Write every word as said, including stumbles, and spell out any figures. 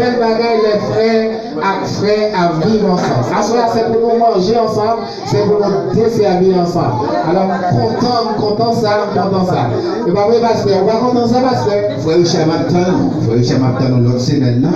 Bèl bagay lè frè ak frè ap viv ansanm. Aswè a se pou nou manje ansanm, se pou nou desèvi ansanm. Alò m kontan, m kontan sa, m kontan sa. E pa vre pastè, ou pa kontan sa pastè? Frè Richard, m ap tann ou. Frè Richard, m ap tann ou lòt semèn nan.